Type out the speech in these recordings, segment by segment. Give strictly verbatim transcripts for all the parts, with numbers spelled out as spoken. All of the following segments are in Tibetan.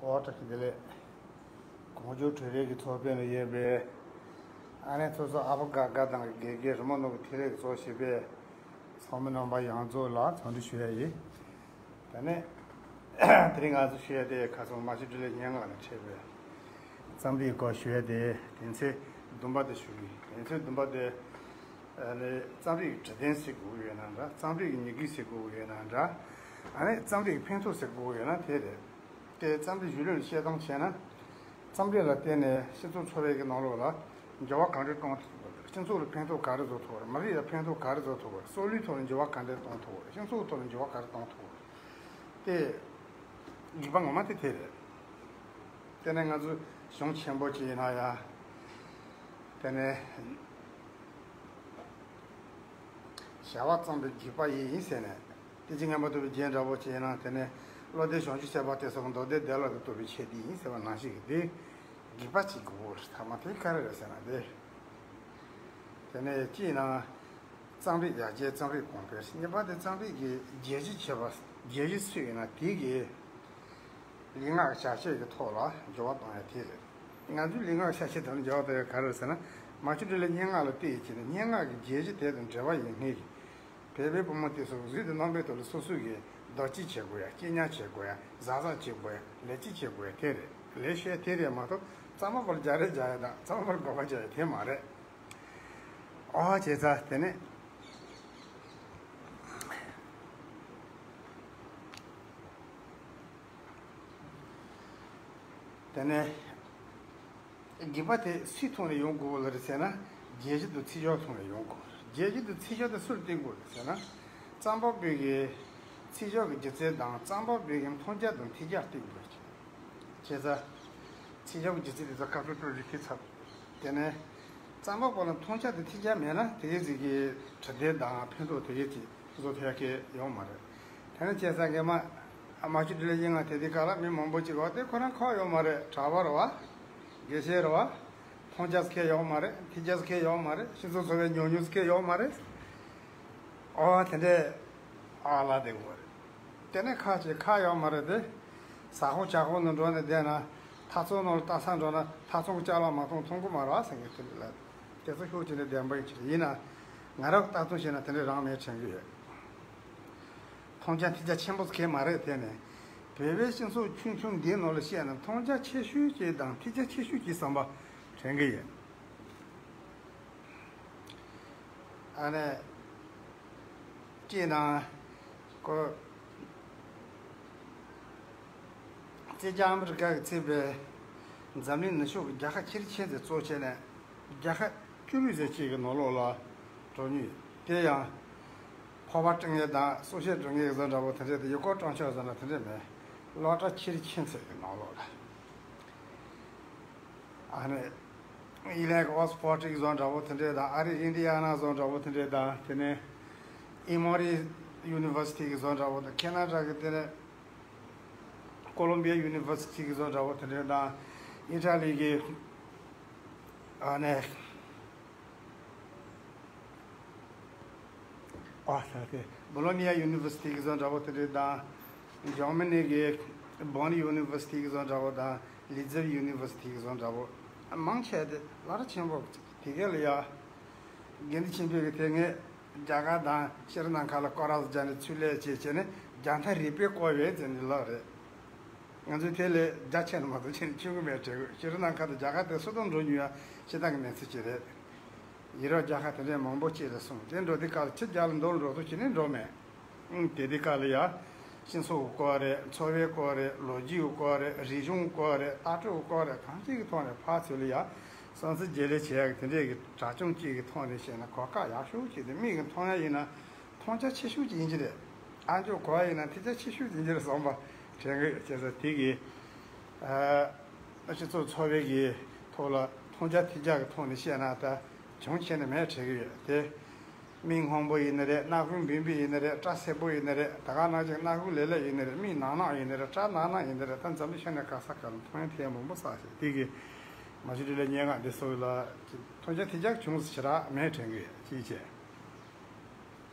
ཨོ་བཀྲ་ཤིས་བདེ་ལེགས། གོང་བརྗོད་གྲོས་རེས་ཀྱི་ཚོགས་དཔོན་ལ་ཡོད་པའི་ཨ་ནེ་ཚོ་ཚོ་ཨ་ཕ་དགའ་དགའ་དང་གི་དགེ་རྒན་རི་མོ་ནོར་གྱི་ཐེ་རེ་གི་གཙོ་བྱས་པའི་ཚོགས་མི་རྣམ་པ་ཡོངས་རྫོགས་ལ་འཚམས་འདྲི་ཞུ་ཡ་ཡིན། དེ་ནས་དེ་རིང་ང་ཚོ་ཞུ་ཡ་དེ་ཁ་སང་མ་ཤི་ཏྲི་ལེ་སྙན་ངག་ནས་འཁྲིད་པའི་རྩོམ་རིག་སྐོར་ཞུ་ཡ་དེ་དོན་ཚན་བདུན་པ་དེ་ཞུ་གི་ཡིན། དོན་ཚན་བདུན་པ་དེ་ཨ་ནི་རྩོམ་རིག་གི་འབྲི་དོན་ཟེར་དགོས་ཀྱི་ཡོད་ན་འདྲ། རྩོམ་རིག་གི་ཉི་གུ་ཟེར་དགོས་ཀྱི་ཡོད་ན་འདྲ། ཨ་ནི་རྩོམ་རིག་གི་ཕན་ཐོགས་ཟེར་དགོས་ཀྱི་ཡོད་ན་དེ་རེད། དེ་རྩོམ་རིག་གཞུང་ལུགས་ནས་བཤད་སྟངས་བྱས་ན། རྩོམ་རིག་ལ་བརྟེན་ནས་སྤྱི་ཚོགས་འཚོ་བའི་གི་ནང་ལོགས་ལ་འགྱུར་བ་ག་འདྲ་གཏོང་ཐུབ་དགོས་རེད། སྤྱི་ཚོགས་ལ་ཕན་ཐོགས་ག་རེ་བཟོ་ཐུབ་རེད། མི་རིགས་ལ་ཕན་ཐོགས་ག་རེ་བཟོ་ཐུབ་རེད། སྲོག་ལུས་ཐོག་ལ་འགྱུར་བ་ག་འདྲ་གཏོང་ཐུབ་རེད། སྤྱི་ཚོགས་ཐོག་ལ་འགྱུར་བ་ག་རེ་གཏོང་ཐུབ་རེད། དེ་དགོས་པ་ངོ་མ་དེ་དེ་རེད། དེ་ནས་ང་ཚོ་གཞུང་ཆེན་པོ་ཅིག་ཡིན་ན་ཡང་། དེ་ནས་བྱ་བ་རྩོམ་པའི་དགོས་པ་ཡིན་ཟེར་ནས། དེ་ཅི་ངན་པ་ཐུབ་པའི་རྒྱན་འདྲ་པོ་ཅིག་ཡིན་ན། དེ་ནས་བློ་ལྡན་བྱང་ཆུབ་སེམས་དཔའ་དེ་སོགས་མདོ་སྡེ་བདེ་བླག་ཏུ་རྟོགས་པའི་ཆེད་དུ་ཡིན་ཟེར་བ་ནང་བཞིན་གྱི་དེ་དགོས་པ་ཅིག་དགོས་པ་རེད། ཐ་མ་དེ་ག་རེ་རེད་ཟེར་ན་དེ། དེ་ནས་གཅིག་ན་རྩོམ་རིག་ཡར་རྒྱས་རྩོམ་རིག་གོང་འཕེལ། གཉིས་པ་དེ་རྩོམ་རིག་གི་རྒྱལ་སྤྱི་བྱེད་པ། རྒྱལ་སྤྱི་སུ་ཡིན་ན་དེ་གི་ལུས་ངག་བྱ་བྱེད་ཀྱི་ཐོག་ལ་འགྱུར་བ་གཏོང་ཡ་དེ་རེད། ང་ཚོའི་ལུས་ངག་བྱ་བྱེད་དེ་ལ་འགྱུར་བ་གཏོང་ཡ་ག་རེ་རེད་ཟེར་ན། མ་ཤི་ཏྲི་ལེ་སྙན་ངག་ལ་བལྟས་ཡིན་ཕྱིན་ན། སྙན་ངག་གི་རྒྱལ་སྤྱི་དེ་དང་འབྲེལ་བ་ཡོད་མཁན་གྱི་བོད་པའི་བུ་མོ་དེ་ཚོ་གཟུགས་དང་རྣམ་པའི་ཐོག་ལ་སོ་སོ་གི་རྡོ་སྐྱེས་བྱེད་དགོས་ཡ། སྐྱེས་ཉར་བྱེད་དགོས་ཡ། བཟའ་ཚང་བྱེད་དགོས་ཡ། ལས་བྱེད་བྱེད་དགོས་ཡ་དེ་རེད། ལས་བྱེད་དེ་རེད་མ་གཏོགས་རྩ་བ་པར་རྒྱག་རེས་རྒྱག་ཡ་དང་རྩ་བ་པར་དགོས་པ་བྱ་ཡ་དེ་མ་རེད། ཨོ་བྱས་ཙང་དེ་ནས། དེ་ནས་དགོས་པ་དེ་སུའི་ཐོག་ནས་ཡོང་དགོས་ལ་རེད་ཟེར་ན། རྒྱལ་སྤྱི་དང་ཚིག་སྦྱོར་ཐོག་ནས་ཡོང་དགོས། རྒྱལ་སྤྱི་དང་ཚིག་སྦྱོར་དེ་སུར་བརྟེན་དགོས་ལ་ཟེར་ན། རྩོམ་པ་པོའི་གི་ཚིག་སྦྱོར་གྱི་སྒྱུ་རྩལ་དང་རྩོམ་པ་པོའི་གི་མཐོང་རྒྱ་དང་ཐོས་རྒྱར་བརྟེན་དགོས། བྱས་ཙང་། ཚིག་སྦྱོར་གྱི་སྒྱུ་རྩལ་དེ་ཚོ་སྐབས་སུ་སྤྲོ་རིགས་ཁྱད་མཚར། དེ་ནས། རྩོམ་པ་པོ་ལ་མཐོང་རྒྱ་དང་ཐོས་རྒྱ་མེད་ན་དེ་གའི་ཟིག་གི་འབྲི་དོན་དང་ཕན་ཐོགས་དེ་གའི་ཅིག་བཟོ་ཐུབ་ཡ་གི་ཡོང་མ་རེད། དེ་ནས་བྱས་ཙང་གི་མ། མ་ཤི་ཏྲི་ལེ་སྙན་ངག་དེ་དུས་སྐབས་ལ་མི་མང་པོ་ཅིག་གིས་དེ་ཁོ་རང་ཁག་ཡོད་མ་རེད། གྲྭ་པ་རེད་བ། དགེ་བཤེས་རེད་བ། མཐོང་རྒྱ་ཁྱད་ཡོད་མ་རེད། ཐོས་རྒྱ་ཁྱད་ཡོད་མ་རེད། སྤྱི་ཚོགས་འཚོ་བའི་ཉམས་མྱོང་ཁྱད་ཡོད་མ་རེད། ཨོ་དེ་འདྲས་ཨ་ལ་དེ་གོ་རེད། དེ་ནས་ཁག་ཅིག་ཁག་ཡོད་མ་རེད་དེ། ཟ་ཁང་ཇ་ཁང་ནང་འགྲོ་ནས་བསྡད་ན། ཐག་ཚོང་ནང་ལ་ལྟ་ས་འགྲོ་ན་ཐག་ཚོང་གི་ཅ་ལག་མ་མཐོང་མཐོང་གི་མ་རེད་ཟེར་མཁན་དེ་འདྲ་ལ། དེ་ཚོ་ཤུགས་ཆེ་ནས་བདེན་པ་ཡིན་གྱི་རེད། ཡིན་ན། ང་རང་གི་ལྟ་སྟངས་བྱས་ན་དེ་འདྲས་རང་མེད་དྲན་གི་ཡོད། མཐོང་རྒྱ་ཐོས་རྒྱ་ཆེན་པོ་ཁྱད་མ་རེད། དེ་ནས་བོད་པའི་སྤྱི་ཚོགས་ཆུང་ཆུང་འདིའི་ནང་ལ་བཤད་ན་མཐོང་རྒྱ་ཆེ་ཤོས་ཀྱི་དང་ཐོས་རྒྱ་ཆེ་ཤོས་ཀྱི་བསམ་པ་དྲན་གི་ཡོད། ཨ་ནི། ཅེས་ན། ཀོ། བཙན་རྒྱལ་ཨ་མི་རི་ཀ་གིས་བཙས་པའི་འཛམ་གླིང་ནུབ་ཕྱོགས་ཀྱི་རྒྱལ་ཁབ་ཆེ་རུ་ཆེ་ཙམ་གཙོ་བྱས་ནས་རྒྱལ་ཁབ་བཅུ་དྲུག་ཙམ་ཅིག་གི་ནང་ལོགས་ལ་འགྲོ་མྱོང་ཡོད། དེ་ཡང་ཕོར་པ་སྤྲིང་མཁན་དང་གསོལ་ཇ་སྒྲུག་མཁན་བཟོ་འདྲ་པོ་དེ་འདྲས་དང་ཡུལ་སྐོར་སྤྲོ་འཆམ་བཟོ་འདྲ་དེ་འདྲས་མེད། སློབ་གྲྭ་ཆེ་རུ་ཆེ་ཙམ་གྱི་ནང་ལོགས་ལ། ཨ་ནི། ཨི་ལན་གྱི་ཨོག་སི་ཕོར་ཌི་གི་བཟོ་འདྲ་པོ་དེ་འདྲས་དང་། ཨ་རིའི་ཨིན་ཌི་ཡ་ན་བཟོ་འདྲ་པོ་དེ་འདྲས་དང་། དེ་ནས་ཨི་མོ་རི་ཡུ་ནི་ཝར་སི་ཊི་གི་བཟོ་འདྲ་པོ་དང་། ཁེ་ན་ཌ་གི་དེ་ནས་ཀོ་ལོམ་བི་ཡ་ཡུ་ནི་ཝར་སི་ཊི་གི་བཟོ་འདྲ་པོ་དེ་འདྲས་དང་། ཨི་ཊ་ལི་གི་ཨ་ནི། ཨ་ས་དེ་བྷོ་ལོ་ནི་ཡ་ཡུ་ནི་ཝར་སི་ཊི་གི་བཟོ་འདྲ་པོ་དེ་འདྲས་དང་། འཇར་མ་ནི་གི་བོན་ཡུ་ནི་ཝར་སི་ཊི་གི་བཟོ་འདྲ་པོ་དང་། ལི་ཛེབ་ཡུ་ནི་ཝར་སི་ཊི་གི་བཟོ་འདྲ་པོ། མང་ཆེ་དེ་སློབ་གྲྭ་ཆེན་པོ་དེ་ག་ལ་ཡ། དགེ་འདུན་ཆོས་འཕེལ་གྱིས་དེ་སྔའི་རྒྱ་གར་དང་ཤྲི་ལང་ཀ་ལ་སྐོར་ར་རྒྱག་ནས་ཚུར་སླེབས་བྱས་བྱས་ནས་རྒྱལ་མཐའ་རིག་པའི་བསྐོར་བའི་ཟེར་ནས་ལབ་རེད། ང་ཚོས་དེ་ལས་རྒྱ་ཆེ་ན་མ་གཏོགས་ཆེ་ནས་ཁྱོན་གྱི་མེད་དྲན་གི། ཤྲི་ལང་ཀ་དང་རྒྱ་གར་དེ་སུ་དང་འགྲོ་མྱོང་ཡ་ཤེས་སྟངས་ཀྱི་གནས་ཚུལ་ཅིག་རེད། ཡུ་རོབ་རྒྱལ་ཁབ་དེ་འདྲའི་མང་པོ་ཅིག་ལ་སོང་། དེ་འགྲོ་དུས་སྐབས་ལ་ཕྱི་རྒྱལ་ལ་མདོར་འགྲོ་ཐུབ་ཀྱི་ནི་འགྲོ་མེད། ཨང་། དེ་དུས་སྐབས་ལ་ཡ། སྤྱི་ཚོགས་ཀྱི་སྐོར་རེད། འཚོ་བའི་སྐོར་རེད། ལོ་རྒྱུས་ཀྱི་སྐོར་རེད། རིག་གཞུང་གི་སྐོར་རེད། ལྟ་གྲུབ་ཀྱི་སྐོར་རེད། གང་ཅིའི་ཐོག་ནས་ཕར་ཚུར་ལ་ཡ། སོང་ཙང་བརྗེ་ལེན་བྱེད་ཡག་གི་དེ་འདྲའི་གི་དྲ་རྐྱང་ཅིག་གི་ཐོག་ནས་བཤད་ན་གོ་སྐབས་ཡག་ཤོས་ཅིག་དེ་མིག་གིས་མཐོང་ཡ་ཡིན་ན། མཐོང་རྒྱ་ཆེ་ཤོས་ཅིག་ཡིན་གྱི་རེད། ཨ་མཆོག་གོ་བ་ཡིན་ན་ཐོས་རྒྱ་ཆེ་ཤོས་ཅིག་ཡིན་གྱི་རེད་བསམ་པ་དྲན་གི་ཡོད། བྱས་ཙང་དེ་གི་ཨ་སྤྱི་ཚོགས་འཚོ་བའི་གི་ཐོག་ལ་མཐོང་རྒྱ་ཐོས་རྒྱ་གི་ཐོག་ནས་བཤད་ན་ད་གྱོང་ཆེ་ནི་མེད་དྲན་གི་ཡོད་དེ། མིག་སྔོན་པོ་ཡིན་ནི་རེད། སྣ་ཁུག་འབེན་པོ་ཡིན་ནི་རེད། སྐྲ་སེར་པོ་ཡིན་ནི་རེད། ད་ག་ནང་བཞིན་སྣ་ཁུག་ལེབ་ལེབ་ཡིན་ནི་རེད། མིག་ནག་ནག་ཡིན་ནི་རེད། སྐྲ་ནག་ནག་ཡིན་ནི་རེད། ད་འཛམ་བུ་གླིང་ནས་ག་ས་ག་ལ་མཐོང་ཡ་ཐོས་ཡ་མང་པོ་བསགས་ཤག་དེ་གི་མ་ཤི་ཏྲི་ལེ་སྙན་ངག་འདི་ཚོ་ལ་མཐོང་རྒྱ་ཐོས་རྒྱ་གྱོང་ཞེ་དྲག་མེད་དྲན་གི་ཡོད། ཅིའི་ཕྱིར།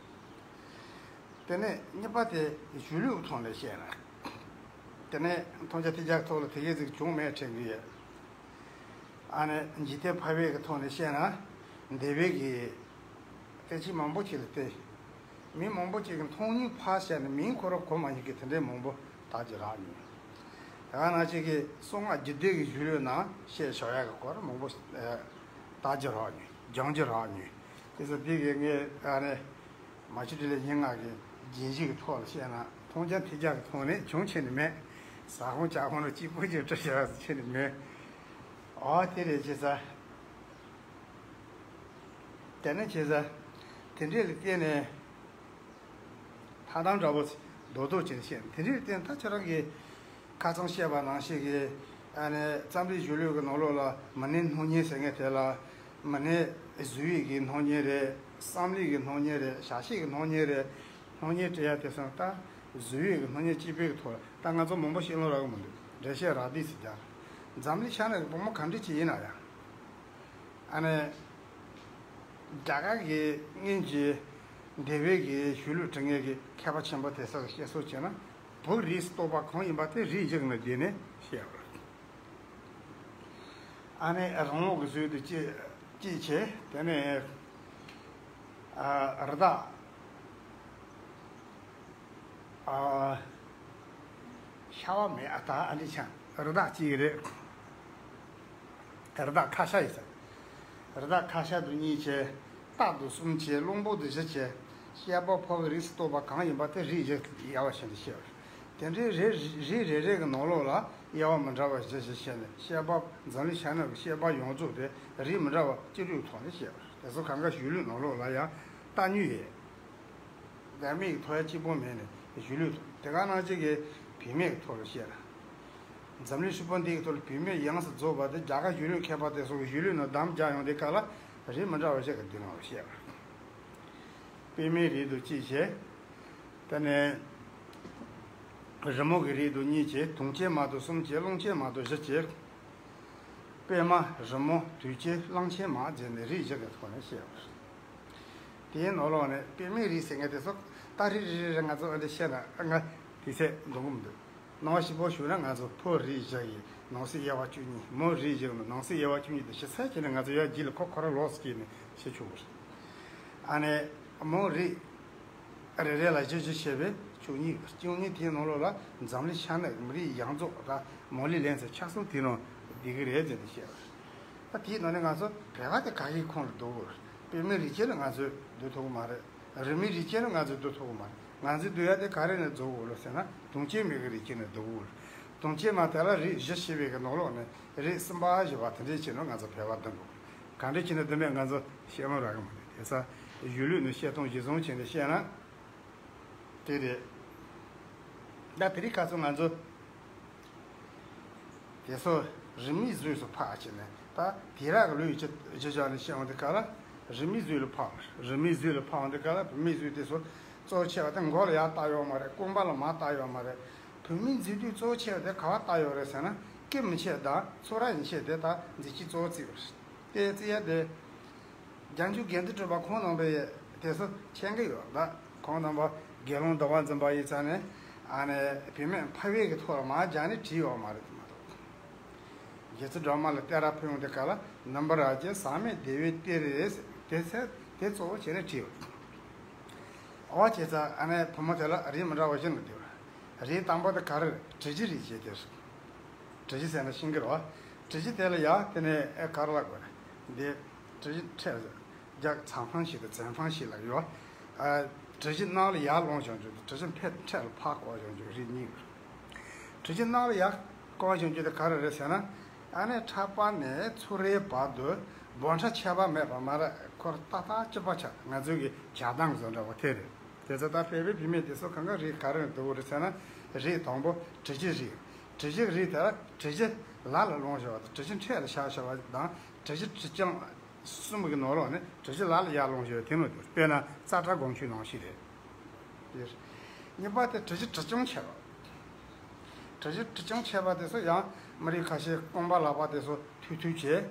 དེ་ནས་གཉིས་པ་དེ་གཞུང་ལུགས་ཐོག་ནས་བཤད་ན། དེ་ནས་མཐོང་རྒྱ་ཐོས་རྒྱ་གི་ཐོག་ལ་དེ་གའི་ཟིག་བྱུང་མེད་དྲན་གི་ཡོད། ཨ་ནི་འཇིག་རྟེན་ཕལ་པའི་གི་ཐོག་ནས་བཤད་ན། འདས་པའི་གི་སྐད་ཆ་མང་པོ་ཅིག་ལ་བལྟས། མི་མང་པོ་ཅིག་གི་མཐོང་མྱོང་ཕར་བཤད་ནས་མིང་ཁོ་རང་གོ་མ་མྱོང་གི་དེ་འདྲའི་མང་པོ་དག་ཅིག་རག་མྱོང་། དེ་ག་ནང་བཞིན་གི་གསང་སྔགས་རྒྱུད་སྡེ་གི་གཞུང་ལུགས་ནང་བཤད་བཞག་ཡག་གི་སྐོར་མང་པོ་ཨ་དག་ཅིག་རག་མྱོང་། སྦྱང་རྒྱུ་རག་མྱོང་། དེ་ཚོ་འདི་གི་ངས་ཨ་ནི། མ་གཅིག་དྲིལ་ལས་སྙན་ངག་གི་རྒྱན་གཞི་གི་ཐོག་ལ་བཤད་ན། མཐོང་རྒྱ་ཐོས་རྒྱ་གི་ཐོག་ནས་བྱུང་ཆེ་ནི་མེད། ཟ་ཁང་ཇ་ཁང་ལ་གཅིག་པུ་གཅིག་སྤྲོད་བྱ་བ་ཆེ་ནི་མེད། ཨོ་དེ་རེད་བྱས་ཙང་། དེ་ནས་བྱས་ཙང་། དེ་འདྲས་ལ་བརྟེན་ནས། ཐ་དམ་འདྲ་པོ་རྡོག་རྡོག་ཅིག་བཤད། དེ་འདྲས་ལ་བརྟེན་ད་ཁྱོད་རང་གི་ཁ་རྩང་བཤད་པ་ནང་བཞིན་གྱི། ཨ་ནི་འཛམ་གླིང་གཞུང་ལུགས་ཀྱི་ནང་ལོགས་ལ་མི་སྣའི་སྣང་བརྙན་ཟེར་མཁན་དེ་ལ། མི་སྣའི་གཟུགས་ཡིད་ཀྱི་སྣང་བརྙན་རེད། བསམ་བློའི་གི་སྣང་བརྙན་རེད། བྱ་བྱེད་ཀྱི་སྣང་བརྙན་རེད། སྣང་བརྙན་སྤྲད་ཡ་དེ་ཚོ་ད་གཟུགས་ཡིད་ཀྱི་སྣང་བརྙན་གཅིག་པོའི་གི་ཐོག་ལ་ད་ང་ཚོ་མང་པོ་ཤེས་ལོང་རག་གི་མི་འདུག་འགྲེལ་བཤད་རག་བསྡད་ཟེར་རྒྱ། འཛམ་གླིང་ཤར་ནུབ་ཀྱི་བུ་མོ་ག་འདྲ་ཅིག་ཡིན་ན་ཡང་། ཨ་ནི། རྒྱ་གར་གྱི་སྔོན་གྱི་འདས་པའི་གི་གཞུང་ལུགས་འབྲི་མཁན་གྱི་མཁས་པ་ཆེན་པོ་དེ་ཚོ་གིས་བཤད་སྲོལ་བྱས་ན། བོད་རིགས་སུ་གཏོགས་པ་གང་ཡིན་པ་དེ་རིགས་བཞི་གི་ནང་བསྡུས་ནས་བཤད་པ་རེད། ཨ་ནི་རང་དབང་གི་ཚུལ་དུ་གཅེས་གཅེས་བྱས། དེ་ནས་ཨ་རི་དྭགས། ཨ། ཤ་བ་མེད། ཨ། ད་ཨ་འདྲ་ཆགས། རི་དྭགས་གཅིག་རེད། རི་དྭགས་ཁ་ཤ་ཡིན་ས། རི་དྭགས་ཁ་ཤ་དུ་གཉིས་བྱས། སྟག་དུ་གསུམ་བྱས། གླང་པོ་དུ་བཞི་བྱས། བཤད་པ་ཕོ་བའི་རིགས་སུ་གཏོགས་པ་གང་ཡིན་པ་དེ་རིགས་བཞི་དབྱེ་བ་བྱས་ནས་བཤད་པ་རེད། དེ་འདྲའི་རིགས་རིགས་རེ་རེ་གི་ནང་ལོགས་ལ་དབྱེ་བ་མི་འདྲ་བ་བཞི་བཞི་བྱས་ནས། བཤད་པ་འཛམ་གླིང་ཤར་ནུབ་ཀྱི་བཤད་པ་ཡོངས་རྫོགས་དེ་རིགས་མི་འདྲ་བ་བཅུ་དྲུག་ཐོག་ནས་བཤད་པ་རེད། དེ་ཚོ་གང་ག་གཞུང་ལུགས་ནང་ལོགས་ལ་ཡང་བལྟ་མྱོང་ཡོད། བདག་མེད་ཀྱི་ཐོག་ཡ་གཅིག་པོ་མེད་ནས་གཞུང་ལུགས་ཐོག། དེ་ག་ནང་བཞིན་གྱི་བུད་མེད་ཀྱི་ཐོག་ལ་བཤད་ལ། འཛམ་གླིང་ཧྲིལ་པོ་འདི་གི་ཐོག་ལ་བུད་མེད་ཡོངས་སུ་རྫོགས་པ་དེ་རྒྱ་གར་གཞུང་ལུགས་མཁས་པ་དེ་ཚོ་གི་གཞུང་ལུགས་ནང་བདམས་རྒྱག་ཡོང་དུས་སྐབས་ལ་རིགས་མི་འདྲ་བ་ཞིག་གི་མདུན་ལམ་ལ་བཤད་པ། པད་མའི་རིགས་དུ་གཅིག་བྱས། དེ་ནས་རི་མོ་གི་རིགས་དུ་གཉིས་བྱས། དུང་ཅན་མ་དུ་གསུམ་བྱས། རླུང་ཅན་མ་དུ་བཞི་བྱས། པད་མ། རི་མོ། དུས་ཅན། རླུང་ཅན་མ་བྱས་ནས་རིགས་བཞི་གི་ཐོག་ནས་བཤད་པ་རེད། དེའི་ནང་ལོགས་ནས་པད་མའི་རིགས་ཟེར་མཁན་དེ་ཚོ་ད་རེ་རེ་རེ་ང་ཚོ་ཨ་འདྲ་བཤད་ན་ང་དེ་ཚད་འདང་གི་མི་འདུག་ནང་ཞིབ་པོ་ཞུས་ན་ང་ཚོ་ཕོ་རིགས་བཞི་ཡི་ནང་གསེས་དབྱེ་བ་བཅུ་གཉིས། མོ་རིགས་བཞི་ནང་གསེས་དབྱེ་བ་བཅུ་གཉིས་དེ་ཞིབ་ཚགས་བྱས་ནས་ང་ཚོ་ཡར་རྗེས་ལ་ཁོ་ཁོ་རང་ལོགས་སུ་སྐྱེས་ནས་བཤད་ཆོག་གི་རེད། ཨ་ནི་མོ་རིགས་རེ་རེ་ལ་བཞི་བཞི་བྱས་པས་བཅུ་གཉིས། བཅུ་གཉིས་དེའི་ནང་ལོགས་ལ་འཛམ་གླིང་ཤར་ནུབ་མི་རིགས་ཡོངས་རྫོགས་ད་མོ་ལས་ལེན་ཚེ་ཆ་ཚང་དེའི་ནང་བསྡད་ཀྱི་རེད་ཟེར་ནས་བཤད་པ་རེད། ད་དེའི་ནང་ནས་ང་ཚོ་བོད་པ་དེ་ག་གི་ཁོངས་ལ་འདུ་དགོས་རེད། པད་མའི་རིགས་ཅན་ལ་ང་ཚོས་འདུ་ཐུབ་ཀྱི་མ་རེད། རི་མོའི་རིགས་ཅན་ལ་ང་ཚོས་འདུ་ཐུབ་ཀྱི་མ་རེད། ང་ཚོས་འདུ་ཡ་དེ་ག་རེ་ནས་འདུ་དགོས་རེད་ཟེར་ན། དུང་ཅན་མའི་གི་རིགས་ཅན་ནས་འདུ་དགོས་རེད། དུང་ཅན་མ་དེ་ལ་རིགས་བཞི་བྱས་པའི་གི་ནང་ལོགས་ནས་རིགས་གསུམ་པ་བཞི་པ་དེ་འདྲས་བྱས་ནས་ང་ཚོ་བོད་པ་འདུ་དགོས་རེད། ག་འདྲས་བྱས་ནས་འདུ་མེད་ང་ཚོ་བཤད་ལོང་རག་གི་མ་རེད། དེ་ཚོ་གཞུང་ལུགས་ནས་བཤད་སྟངས་གཞི་བཟུང་བྱས་ནས་བཤད་ན། དེ་རེད། ད་དེ་རིང་ཁ་སང་ང་ཚོ་དེ་ཚོ་རིས་མེད་གཟུགས་སུ་འཕགས་བྱས་ནས། ད་དེ་རག་གི་ལུས་ཀྱི་བརྗོད་བྱ་ནས་བཤད་འོང་དུས་སྐབས་ལ། རིས་མེད་གཟུགས་ལ་འཕགས། རིས་མེད་གཟུགས་ལ་འཕགས་འོང་དུས་སྐབས་ལ། བུད་མེད་གཟུགས་དེ་ཚོ་གཙོ་ཆེ་བ་དེ་མགོ་ལ་ཡར་བཏགས་ཡོད་མ་རེད། རྐང་པ་ལ་མར་བཏགས་ཡོད་མ་རེད། བུད་མེད་མཛེས་སྡུག་གཙོ་ཆེ་བ་དེ་ག་བ་བཏགས་ཡོད་རེད་ཟེར་ན། སྐེ་མི་ཆེ་དང་ཚུགས་ར་ཡིན་ཆེ་དེ་ད་མཛེས་སྐྱེས་གཙོ་བོ་བརྩི་བ་རེད། དེ་བརྩི་ཡ་དེ། རྒྱལ་མཆོག་དགེ་འདུན་གྲུབ་པ་ཁོང་རྣམ་པས་དེ་ཚོ་མཁྱེན་གྱི་ཡོད་ལ། ཁོང་རྣམ་པ་དགེ་སློང་ཟླ་བ་འཛིན་པ་ཡིན་ཙང་ནས། ཨ་ནི་བུད་མེད་ཕལ་པའི་གི་ཐོག་ལ་མར་སྦྱར་ནས་བྲིས་ཡོད་མ་རེད་མ་གཏོགས། རྗེ་བཙུན་སྒྲོལ་མ་ལ་གཏད་ར་ཕུལ་ཡོང་དུས་སྐབས་ལ། ནམ་བུ་ར་ཅན་ཟག་མེད་བདེ་བའི་གཏེར་རེད། དེ་ཚེ་དེ་གཙོ་བོ་བྱས་ནས་བྲིས་ཡོད། འོ་བྱས་ཙང་ཨ་ནི་བུ་མོ་དེ་ལ་རིགས་མི་འདྲ་བ་བཞི་ནས་བསྡུས་པ། རིགས་དང་པོ་དེ་ག་རེ་རེད། དྲི་ཞིམ་རིགས་བྱས་དེ་རེད། དྲི་ཞིམ་ཟེར་ན་ཤེས་ཀྱི་རེད་བ། དྲི་ཞིམ་དེ་ལ་ཡ་དེ་ནས་ཨེ་ག་རེ་ལབ་དགོས་རེད། འདི་དྲི་ཞིམ་ཕྲད་རྒྱག་ཚན་ཕང་ཞིག་དང་ཚན་ཕང་ཞིག་ལ་ཡོད། ཨ། དྲི་ཞིམ་ནང་ལ་ཡར་ལོངས་བྱུང་རྒྱུ་དང་། དྲི་ཞིམ་ཕྲད་ཕྲད་ལ་ཕར་བསྐོར་བྱུང་རྒྱུ་རིགས་གཉིས་ཡོད། དྲི་ཞིམ་ནང་ལ་ཡར་བསྐོར་བྱུང་རྒྱུ་དེ་ག་རེ་རེད་ཟེར་ན། ཨ་ནི་ཕྲག་པ་ནས་ཚུ་རའི་བར་དུ་སྦོམ་ཕྲ་ཁྱད་པར་མེད་པ་མ་རེད། ཁོ་རང་ཏག་ཏག་གཅིག་པ་ཆགས། ང་ཚོའི་གི་བྱ་དང་བཟོ་འདྲ་བ་དེ་རེད། དེ་ཚོ་ད་ཕལ་པའི་བུད་མེད་དེ་ཚོ་གང་ག་རིགས་ག་རེ་ནས་བསྡུ་དགོས་རེད་ཟེར་ན། རིགས་དང་པོ་དྲི་ཞིམ་རིགས། དྲི་ཞིམ་རིགས་དེ་ལ་དྲི་ཞིམ་ལ་ལ་ལོངས་སྤྱོད་པ་དང་། དྲི་ཞིམ་ཕྲད་ལ་ཆགས་སྤྱོད་པ་དང་། དྲི་ཞིམ་དྲི་ཆང་གསུམ་གྱི་ནང་ལོགས་ནས་དྲི་ཞིམ་ལ་ལ་ཡར་ལོངས་སྤྱོད་པ་དེ་ནོ། དཔེར་ན་ཙ་བྲག་སྒོམ་ཆུང་ནང་བཞིན་རེད། གཉིས་པ་དེ་དྲི་ཞིམ་དྲི་ཆང་ཆེ་བ། དྲི་ཞིམ་དྲི་ཆང་ཆེ་བ་དེ་ཚོ་ཡང་མི་རིགས་ཁ་ཤས་རྐང་པ་ལག་པ་དེ་ཚོ་ཐུལ་ཐུལ་བྱས།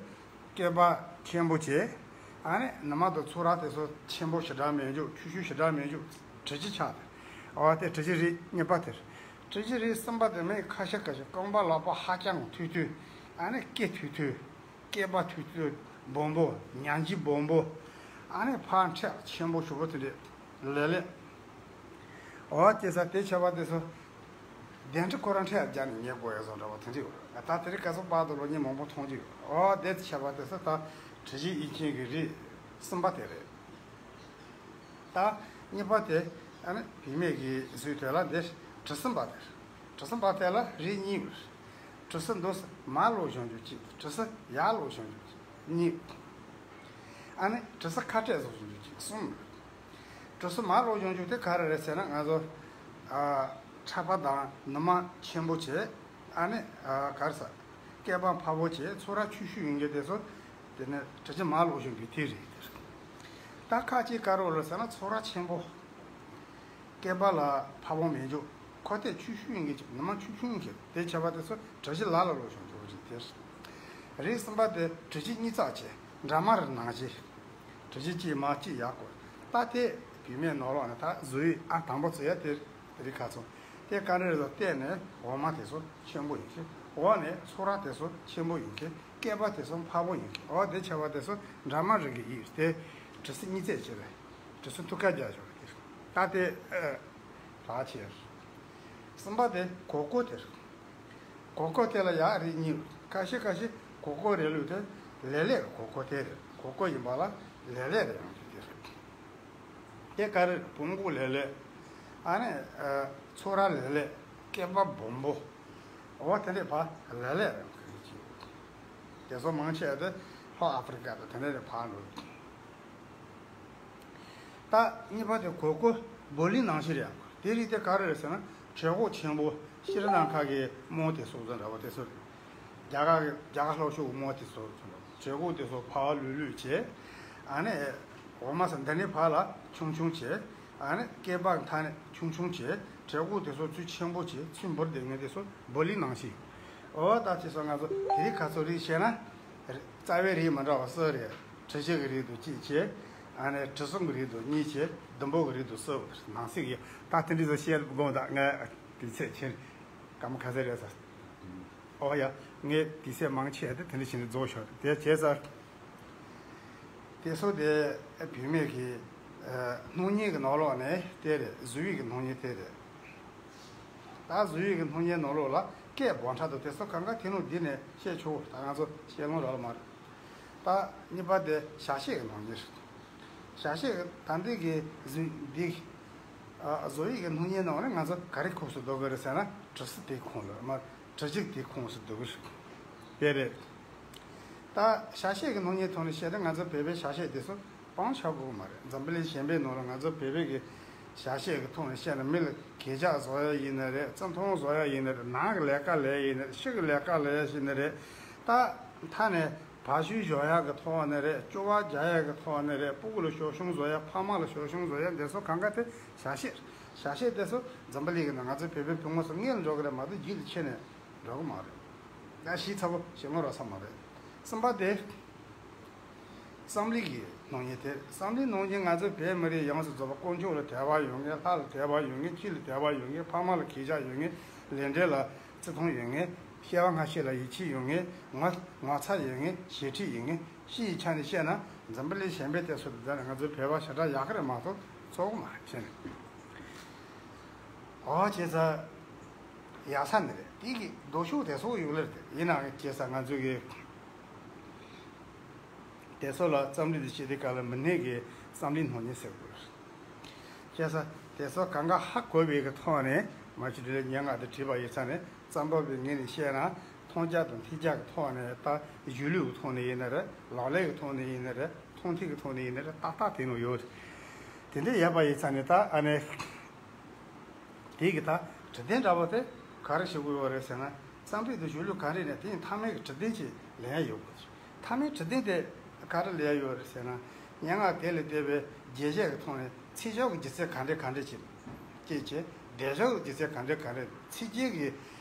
སྐེད་པ་ཆེན་པོ་བྱས། ཨ་ནི་ནུ་མ་དང་ཚུ་ར་དེ་ཚོ་ཆེན་པོ་ཞེ་དྲག་མེད་འཇུག་ཆུང་ཆུང་ཞེ་དྲག་མེད་འཇུག་དྲི་ཞིམ་ཆགས་ཏེ། འོ་དེ་དྲི་ཞིམ་རིགས་གཉིས་པ་དེ་རེད། གྲུ་བཞི་རིགས་གསུམ་པ་དེ་མིན་ཁ་ཤས་ཁ་ཤས་རྐང་པ་ལག་པ་ཧ་ཅང་མཐུག་མཐུག་ཨ་ནི་སྐེ་མཐུག་མཐུག་སྐེད་པ་མཐུག་མཐུག་སྦོམ་པོ་ཉག་གཅིག་སྦོམ་པོ། ཨ་ནི་ཕར་འཕྲེད་ཆེན་པོ་ཞུ་བོ་དེ་འདྲས་ལེ་ལེ། འོ་དེ་ས་དེ་ཆ་བ་དེ་ཚོ་གདན་ཁྲི་ཁོ་རང་འཕྲེད་རྒྱ་ནས་ཉེ་དགོས་ཡ་བཟོ་འདྲ་བ་དེ་འདྲས་ཡོད། ད་དེ་རིང་ཁ་སང་བར་དུ་ལོ་ཉིས་མང་པོ་མཐོང་རྒྱུ་ཡོད། འོ་དེ་ཆ་བ་དེ་ཚོ་ད་གྲུ་བཞི་དབྱིག་མཁན་གྱི་རིགས་གསུམ་པ་དེ་རེད། ད་གཉིས་པ་དེ་ཨ་ནི་བུད་མེད་ཀྱི་གཟུགས་དེ་ལ་འདིར་གྲུ་གསུམ་པ་དེ་རེད། གྲུ་གསུམ་པ་དེ་ལ་རིགས་གཉིས་ཡོད། གྲུ་གསུམ་འདུག་མར་ལོག་བཞག་རྒྱུ་གཅིག་གྲུ་གསུམ་ཡར་ལོག་བཞག་རྒྱུ་གཉིས། ཨ་ནི་གྲུ་གསུམ་ཁ་སྤྲད་བཟོ་བཞག་རྒྱུ་གཅིག་གསུམ་ཡོད། གྲུ་གསུམ་མར་ལོག་བཞག་རྒྱུ་དེ་ག་རེ་རེད་ཟེར་ན་ང་ཚོ་ཨ་ཕྲ་པ་དང་ནུ་མ་ཆེན་པོ་བྱས། ཨ་ནི་ཨ་ག་རེ་ཟ། སྐེད་པ་འཕར་པོ་བྱས་ཚུར་ར་ཆུ་ཤུ་ཡོང་རྒྱུ་དེ་ཚོ། དེ་ནས་གྲུ་བཞི་མར་ལོག་བཞག་རྒྱུ་དེ་རེད་དེ། ད་ཁ་ཅིག་དཀར་རོ་ལ་ཟེར་ན་ཚུར་ར་ཆེན་པོ། སྐེད་པ་ལ་འཕར་པོ་མེད་རྒྱུ། ཁོ་ཐད་ཆུ་ཤུ་ཡོང་གི་ཅིག་ནུ་མ་ཆུ་ཤུ་ཡོང་གི་དེ་ཆ་བ་དེ་ཚོ་གྲུ་བཞི་ལ་ལ་ལོག་བཞག་རྒྱུ་རེད་དེ། རིགས་གསུམ་པ་དེ་གྲུ་བཞི་གཉིས་བརྩེགས་བྱས་འདྲ་མ་རེད་ནང་བཞིན། གྲུ་བཞི་གཅིག་མ་གཅིག་ཡག་གོ། ད་དེ་བུད་མེད་ནང་ལོགས་ནས་ད་གཟུགས་ཡིག་ཨ་དང་པོ་བརྩི་ཡ་དེ། དེ་རིགས་ཁ་ཚོ། དེ་ག་འདྲ་རེད་ཟེར་ལྟས་ནས་འོག་མ་དེ་ཚོ་ཆེན་པོ་ཡིན་གྱི། འོག་ནས་ཚུར་ར་དེ་ཚོ་ཆེན་པོ་ཡིན་གྱི། སྐེད་པ་དེ་ཚོ་འཕར་པོ་ཡིན་གྱི། འོ་དེ་ཆ་བ་དེ་ཚོ་འདྲ་མ་རིགས་ཀྱི་ཡིག་དེ། གྲུ་གསུམ་གཉིས་བརྩེགས་བྱས་པའི་གྲུ་གསུམ་ཐུག་ཁ་རྒྱག་ཆོག་གི། ད་དེ་ཨ་ལག་ཆེ། གསུམ་པ་དེ་གོ་ཀོ་དེ་རེད། གོ་ཀོ་དེ་ལ་ཡག་རིགས་གཉིས། ཁ་ཤས་ཁ་ཤས་གོ་ཀོ་རེད་ལུགས་དེ་ལེ་ལེ་གོ་ཀོ་དེ་རེད། གོ་ཀོ་ཡིན་པ་ལ་ལེ་ལེ་རེད་ཡང་དེ་རེད། དེ་ག་རེ་བུམ་སྐུ་ལེ་ལེ། ཨ་ནི་ཨ་ཚུར་ར་ལེ་ལེ། སྐེད་པ་སྦོམ་པོ། འོ་དེ་འདྲས་ཕར་ལེ་ལེ་རེད་ཀྱི། དེ་ཚོ་མང་ཆེ་དེ་ལྷོ་ཨ་ཧྥེ་རི་ཀ་དང་དེ་འདྲས་རེད་ཕར་ལོག་ད་གཉིས་པ་དེ་གོ་ཀོ་བོ་ལི་ནང་བཞིན་རེད། དེ་རིགས་དེ་ག་རེ་རེད་ཟེར་ན་བྲེ་གོག་ཆེན་པོ་ཤྲི་ལང་ཀ་གི་རྨོ་དེ་སོགས་ཙམ་འདྲ་བོ་དེ་ཚོ་རེད། རྒྱ་གར་རྒྱ་གར་ལྷོ་ཕྱོགས་རྨོ་དེ་ཚོ་བྲེ་གོག་དེ་ཚོ་ཕར་ལུས་ལུས་བྱས། ཨ་ནི་འོ་མ་ས་འདི་ནས་ཕར་ལ་ཆུང་ཆུང་བྱས། ཨ་ནི་སྐེད་པ་མཐའ་ནས་ཆུང་ཆུང་བྱས། བྲེ་གོག་དེ་ཚོ་ཚུར་ཆེན་པོ་བྱས་ཚུར་འབུར་དེ་ངས་དེ་ཚོ་བོ་ལི་ནང་བཞིན། འོ་ད་ཅི་སོང་ང་ཚོ་དེ་རིགས་ག་ཚོད་རིགས་བཤད་ན། རྩ་བའི་རིགས་མི་འདྲ་བ་གསུམ་རེད། གྲུ་བཞི་གི་རིགས་དུ་གཅིག་བྱས། ཨ་ནི་གྲུ་གསུམ་གི་རིགས་དུ་གཉིས་བྱས། ཟླུམ་པོ་གི་རིགས་དུ་གསུམ་ནང་གསེས་ཀྱི་ད་དེ་འདྲ་ཚོ་བཤད་དགོངས་དག་ངས་དུས་ཚོད་ཕྱིན། སྐར་མ་ག་ཚོད་རེད་ཟེར། ཨོ་ཡ། ངས་དུས་ཚོད་མང་ཆེ་དེ་དེ་འདྲ་བྱས་ནས་རྫོགས་ཤོག་དེ་བྱས་ཚར། དེ་ཚོ་དེ་བུད་མེད་ཀྱི་སྣང་བརྙན་གྱི་ནང་ལོགས་ནས་དེ་རེད། གཟུགས་ཡིད་ཀྱི་སྣང་བརྙན་དེ་རེད། ད་གཟུགས་ཡིད་ཀྱི་སྣང་བརྙན་ནང་ལོགས་ལ་སྐད་སྦོམ་ཕྲ་དང་དེ་ཚོ་གང་ག་དེ་ནང་འདི་ནས་བཤད་ཆོག་ད་ང་ཚོ་བཤད་ལོང་རག་ལ་མ་རེད། ད་གཉིས་པ་དེ་བྱ་བྱེད་ཀྱི་སྣང་བརྙན་རེད། བྱ་བྱེད་ཀྱི་ད་འདི་གི་གཟུགས་འདི་གཟུགས་ཡིད་ཀྱི་སྣང་བརྙན་ནང་ནས་ང་ཚོ་ག་རེ་ཁུངས་སུ་འདོགས་ཀྱི་རེད་ཟེར་ན་གྲུ་གསུམ་དེ་ཁོངས་ལ་མ་གྲུ་གཅིག་དེ་ཁོངས་སུ་འདོགས་ཀྱི་རེད། དེ་རེད། ད་བྱ་བྱེད་ཀྱི་སྣང་བརྙན་ཐོག་ནས་བཤད་ན་ང་ཚོ་བོད་པའི་བྱ་བྱེད་དེ་ཚོ་སྤང་བྱ་དགོས་མ་རེད། འཛམ་བུ་གླིང་གཞན་པའི་ནང་ལ་ང་ཚོ་བོད་པའི་གི་བྱ་བྱེད་ཀྱི་ཐོག་ནས་བཤད་ན་མི་ལ་གད་རྒྱག་བཟོ་ཡ་ཡིན་ན་རེད། བརྩི་མཐོང་བཟོ་ཡ་ཡིན་ན་རེད། ནང་གི་ལས་ཀ་ལས་ཡིན་ན་རེད། ཕྱི་གི་ལས་ཀ་ལས་ཡ་ཡིན་ན་རེད། ད་མཐའ་ནས་བ་ཕྱུགས་བཞོ་ཡ་གི་ཐོག་ནས་རེད། ཅོ་བ་རྒྱག་ཡ་གི་ཐོག་ནས་རེད། སྤུ་གུ་ལ་ཞོ་ཤུང་བཟོ་ཡ་ཕ་མ་ལ་ཞོ་ཤུང་བཟོ་ཡ་འདི་ཚོ་གང་ག་དེ་བྱ་བྱེད། བྱ་བྱེད་དེ་ཚོ་འཛམ་བུ་གླིང་གི་ནང་ང་ཚོ་བོད་པའི་བུ་མོ་ཚོ་སྔོན་ལ་འགྲོ་གི་རེད་མ་གཏོགས་རྗེས་ལ་ཕྱིན་ནས་འགྲོ་གི་མ་རེད། ཡང་ཞིབ་ཚ་པོ་ཞིབ་མོ་རོགས་ས་མ་རེད། གསུམ་པ་དེ། བསམ་གླིང་གི་སྣང་བརྙན་དེ། བསམ་གླིང་སྣང་བརྙན་ང་ཚོ་བོད་མི་རིགས་ཡོངས་སུ་རྫོགས་པ་དཀོན་མཆོག་ལ་དད་པ་ཡོད་མཁན། ལྷ་ལ་དད་པ་ཡོད་མཁན། ཆོས་ལ་དད་པ་ཡོད་མཁན། ཕ་མ་ལ་གུས་ཞབས་ཡོད་མཁན། ལས་འབྲས་ལ་བརྩི་མཐོང་ཡོད་མཁན། སྐྱེ་བ་སྔ་ཕྱི་ལ་ཡིད་ཆེས་ཡོད་མཁན། ངོ་ངོ་ཚ་ཡོད་མཁན། ཞེ་ཁྲེལ་ཡོད་མཁན། སྤྱི་ཡི་ཆ་ནས་བཤད་ན་འཛམ་བུ་གླིང་གཞན་པའི་དེ་ཚོ་དང་ང་ཚོའི་བོད་པ་ཞེ་དྲག་ཡག་གི་རེད་མ་གཏོགས་བཙོག་གི་མ་རེད་བྱས་ནས། ཨོ་བྱས་ཙང་ཡག་ས་ནི་རེད། དེ་གི་ལྡོག་ཕྱོགས་དེ་ཚོ་ཡོད་ལེ་རེད། ཡིན་ནའང་བྱས་ཙང་ང་ཚོ་གི་དེ་ཚོ་ལ་བསམ་བློ་དེ་བྱེད་དུས་སྐབས་ལ་མི་སྣའི་གི་བསམ་བློའི་སྣང་བརྙན་ཟེར་དགོས་རེད། བྱས་ཙང་དེ་ཚོ་གང་ག་ཧ་གོ་བའི་གི་ཐོག་ནས་མ་གཞི་འདི་ལ་སྙན་ངག་དེ་བྲིས་པ་ཡིན་ཙང་ནས་རྩོམ་པ་པོའི་ངོས་ནས་བཤད་ན་མཐོང་རྒྱ་དང་ཐོས་རྒྱ་གི་ཐོག་ནས། ད་གཞུང་ལུགས་ཀྱི་ཐོག་ནས་ཡིན་ན་རེད། ལག་ལེན་གྱི་ཐོག་ནས་ཡིན་ན་རེད། མཐོང་ཐོས་ཀྱི་ཐོག་ནས་ཡིན་ན་རེད། ཏག་ཏག་དེ་ནང་ཡོད་རེད། དེ་འདྲ་ཡོད་པ་ཡིན་ཙང་ནས་ད་ཨ་ནི། དེ་གི་ད་དྲི་བདེན་འདྲ་བོ་དེ་ག་རེ་ཞུ་དགོས་ཡོད་རེད་ཟེར་ན། བསམ་གཏན་དང་གཞུང་ལུགས་གང་རེད་ནས་དེ་ཡི་མཐའ་མའི་གི་དྲི་བདེན་ཅིག་ལེན་ཡ་ཡོད་དགོས། མཐའ་མའི་དྲི་བདེན་དེ་ག་རེ་ལེན་ཡ་ཡོད་རེད་ཟེར་ན། སྙན་ངག་དེ་ལས་བལྟས་པའི་རྒྱས་བཤད་ཀྱི་ཐོག་ནས་ཚིག་སྦྱོར་གྱི་སྒྱུ་རྩལ་ག་འདྲས་ག་འདྲས་ཅིག་སྐྱེས་བྱས། སྒྲ་སྦྱོར་གྱི་སྒྱུ་རྩལ་ག་འདྲས་ག་འདྲས། ཚིག་རྒྱན་གྱི་